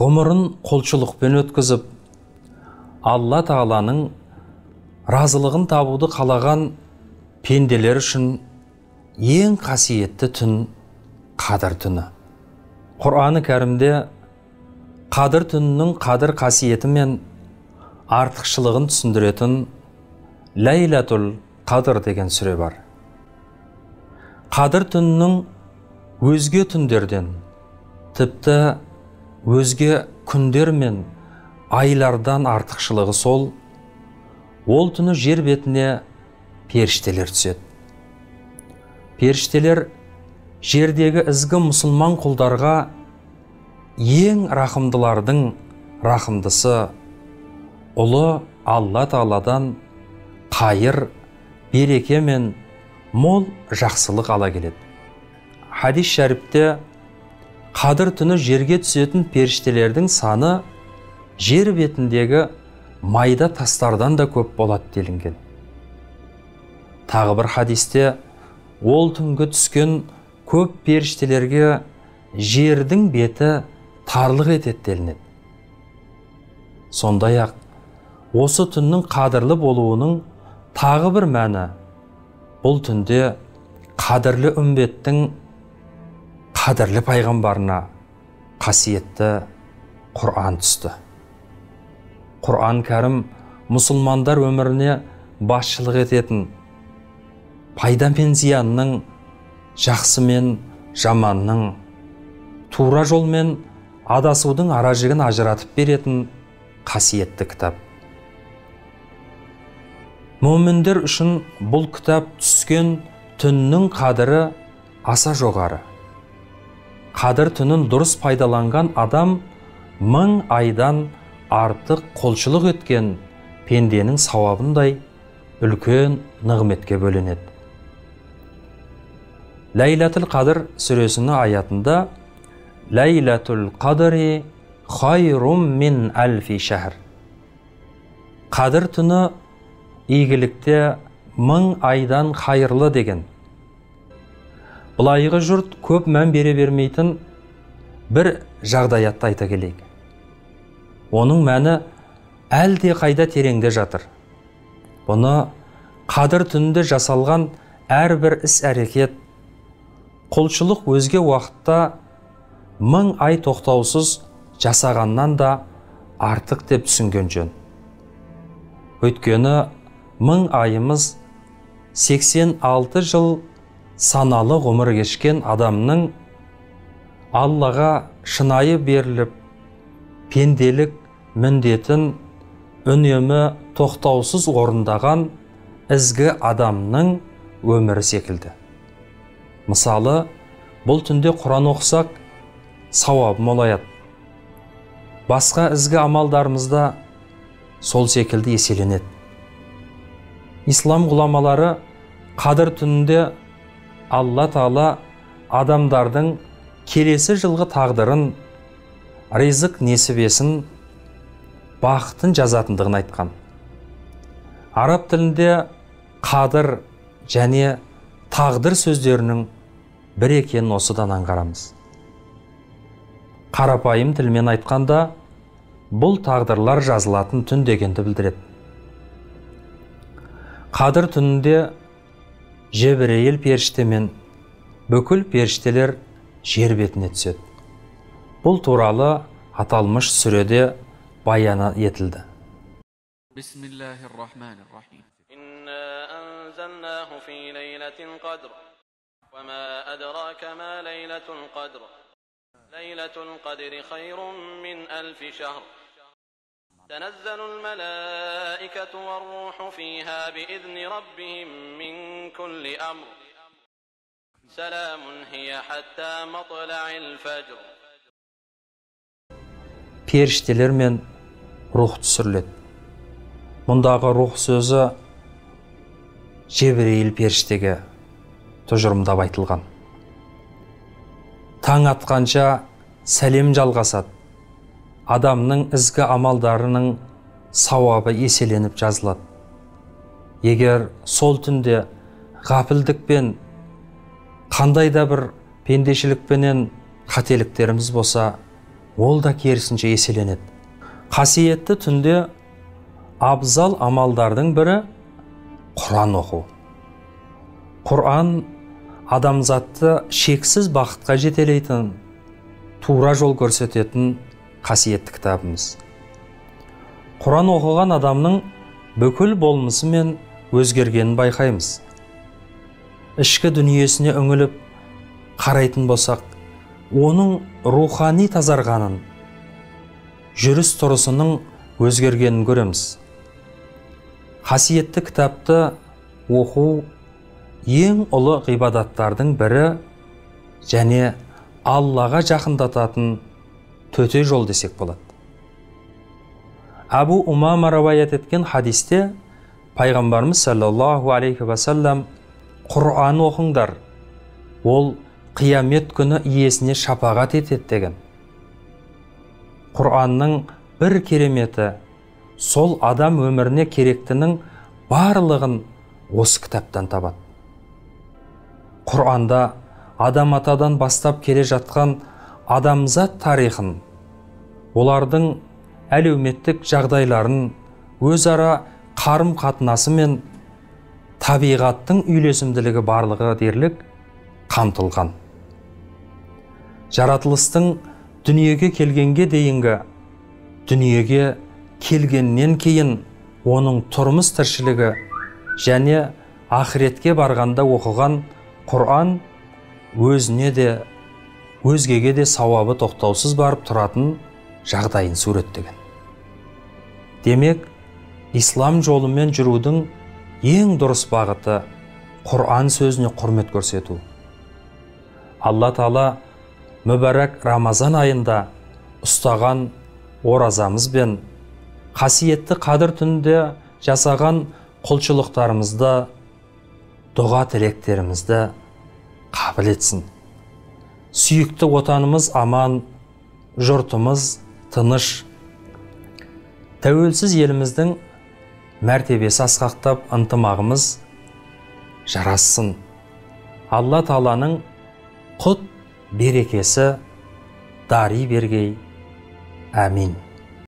Ғұмырын құлшылықпен өткізіп, Алла Тағаланың разылығын табуды қалаған пенделер үшін ең қасиетті түн Қадір түні. Құраны кәрімде Қадір түнінің қадір қасиеті мен артықшылығын түсіндіретін Ләйләтул Қадр деген сүре бар. Қадір түнінің өзге түндерден, тіпті өзге күндер мен айлардан артықшылығы сол, ол түні жер бетіне періштелер түседі. Періштелер жердегі ізгі мұсылман құлдарға ең рахымдылардың рахымдысы ұлы Алла Тағаладан қайыр, береке мен мол жақсылық ала келеді. Хадис шәріпте Қадір түні жерге түсетін періштелердің саны жер бетіндегі майда тастардан да көп болады делінген. Тағы бір хадисте ол түнгі түскен көп періштелерге жердің беті тарлық етеді делінеді. Сондай-ақ осы түннің қадірлі болуының тағы бір мәні, бұл түнде қадірлі үмбеттің қадірлі пайғамбарына қасиетті Құран түсті. Құран кәрім мұсылмандар өміріне басшылық ететін, пайда мен зиянның, жақсы мен жаманның, тура жол мен адасудың аражігін ажыратып беретін қасиетті кітап. Мөміндер үшін бұл кітап түскен түннің қадірі аса жоғары. Қадір түнін дұрыс пайдаланған адам 1000 айдан артық құлшылық еткен пенденің сауабындай үлкен нығметке бөленеді. Ләйләтул Қадр сүресінің аятында Ләйләтул Қадри хайрум мин әлфи шәһр. Қадір түні игілікте 1000 айдан хайырлы деген. Былайғы жұрт көп мән бере бермейтін бір жағдаятты айта келейік. Оның мәні әлде қайда тереңде жатыр. Бұны Қадір түнінде жасалған әрбір іс-әрекет, құлшылық өзге уақытта 1000 ай тоқтаусыз жасағаннан да артық деп түсінген жөн. Өйткені 1000 айымыз 86 жыл саналы ғұмыр кешкен адамның Аллаға шынайы беріліп, пенделік міндетін үнемі тоқтаусыз орындаған ізгі адамның өмірі секілді. Мысалы, бұл түнде Құран оқысақ, сауабы молаяды. Басқа ізгі амалдарымызда сол секілді еселенеді. Ислам ғұламалары Қадір түнінде Алла Тағала адамдардың келесі жылғы тағдырын, ризық несібесін, бақытын жазатындығын айтқан. Араб тілінде қадір және тағдыр сөздерінің бір екенін осыдан аңғарамыз. Қарапайым тілмен айтқанда, бұл тағдырлар жазылатын түн дегенді білдіреді. Қадір түнінде Жебірейіл періште мен бүкіл періштелер жер бетіне түседі. Бұл туралы аталмыш сүреде баян етілді. Бисмиллахир-рахманир-рахим. Инна анзалнаху фи лейлатил қадр. Ва ма адрака ма лейлатул қадр. Лейлатул қадри хайрун мин алфи шахр. تنزل الملائكة والروح فيها بإذن ربهم من كل أمر سلام هي حتى مطلع الفجر. Періштелер мен рух түсіріледі. Мұндағы рух сөзі Жебірейіл періштеге тұжырымдап айтылған. Таң атқанша сәлем жалғасады. Адамның ізгі амалдарының сауабы еселеніп жазылады. Егер сол түнде ғапілдікпен, қандай да бір пендешілікпенен қателіктеріміз болса, ол да керісінше еселенеді. Қасиетті түнде абзал амалдардың бірі Құран оқу. Құран адамзатты шексіз бақытқа жетелейтін, тура жол көрсететін қасиетті кітабымыз. Құран оқыған адамның бүкіл болмысымен өзгергенін байқаймыз. Ішкі дүниесіне үңіліп қарайтын болсақ, оның рухани тазарғанын, жүріс тұрысының өзгергенін көреміз. Қасиетті кітапты оқу ең ұлы ғибадаттардың бірі және Аллаға жақындататын төте жол десек болады. Әбу Умама рауаят еткен хадисте пайғамбарымыз саллаллаху алейхи уассалам Құран оқыңдар, ол қиямет күні иесіне шапағат етеді деген. Құранның бір кереметі сол адам өміріне керектінің барлығын осы кітаптан табады. Құранда адам атадан бастап келе жатқан адамзат тарихын, олардың әлеуметтік жағдайларын, өзара қарым-қатынасы мен табиғаттың үйлесімділігі барлығы дерлік қамтылған. Жаратылыстың дүниеге келгенге дейінгі, дүниеге келгеннен кейін оның тұрмыс тіршілігі және ақыретке барғанда оқыған Құран өзіне де, өзгеге де сауабы тоқтаусыз барып тұратын жағдайын суреттеген. Демек, ислам жолымен жүрудің ең дұрыс бағыты Құран сөзіне құрмет көрсету. Алла Тағала мүбәрәк Рамазан айында ұстаған оразамызбен қасиетті қадір түнінде жасаған құлшылықтарымызды, дұға тілектерімізді қабыл етсін. Сүйікті отанымыз аман, жұртымыз тыныш, тәуелсіз еліміздің мәртебесі асқақтап, ынтымағымыз жарассын. Алла Тағаланың құт берекесі дари бергей. Әмин.